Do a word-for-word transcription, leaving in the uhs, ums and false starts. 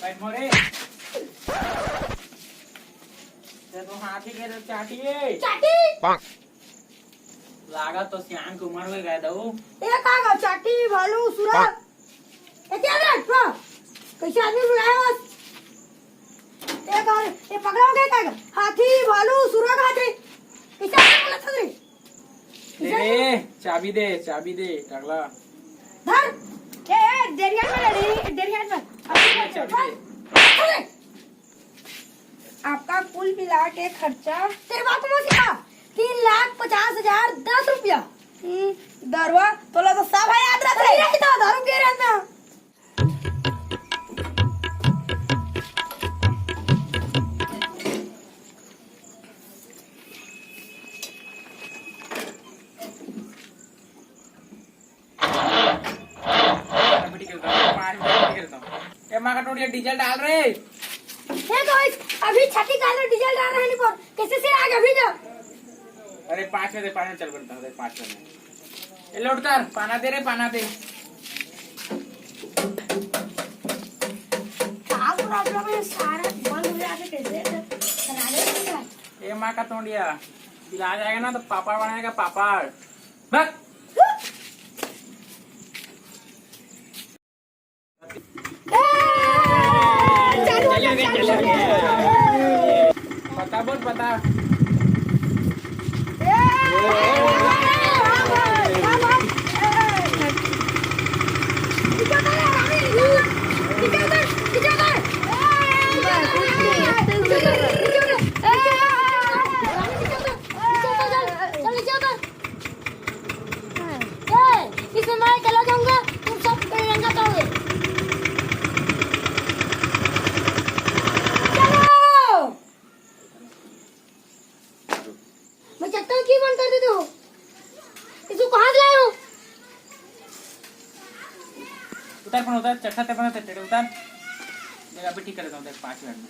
बैठ मोरे। ते तो हाथी के तो चाटी है। चाटी? लागत तो सियान के उम्र हो गए दऊ। ए का गा, चाटी, भालू, सुरा। ए क्या रे, सुरा? कैसे आदमी बुलाया बस? ए का रे, ए पकड़ा हो गया का गा? हाथी, भालू, सुरा का हाथी। कैसे आदमी बोला था रे? दे रे, चाबी दे, चाबी दे, टकला। धर। ए, ए, डेरिया में ले रे, डेरिया में। अभी चाबी दे। धर। आपका कुल मिला के खर्चा, तेरे बाप को मत सिखा, तीन लाख पचास हजार दस रुपया। हम्म, दरवा, तोला तो सब है याद रहता है। सही रहता, दारू के रहता। पाँच मिनट खेलता हूँ, पाँच मिनट खेलता हूँ। ए माँ का टोटिया, डीजल डाल रे। हे गाइस, अभी छाती काले डीजल डाल रहे हैं पर कैसे से आगे अभी जा। अरे पाँच में दे, पाँच में चल बनता है, पाँच में। ए लोड कर, पाना दे रे, पाना दे। क्या प्रॉब्लम है, सारा बंद हो जाके कैसे चलाने लगा? ए माँ का टोंडिया, बिला जाएगा ना तो पापड़ बनाएगा, पापड़। बक। पता बोल, पता। ए, इसमें मैं चला जाऊंगा, तुम सब रंगा पाओगे। चलो। मैं चक्का क्यों बंद कर देते हो? इसको कहाँ से लाए हो? उतार, पण उतार, चक्का ते पण उतार, उतार। देख, अभी ठीक कर देता हूँ, देख, पाँच मिनट में।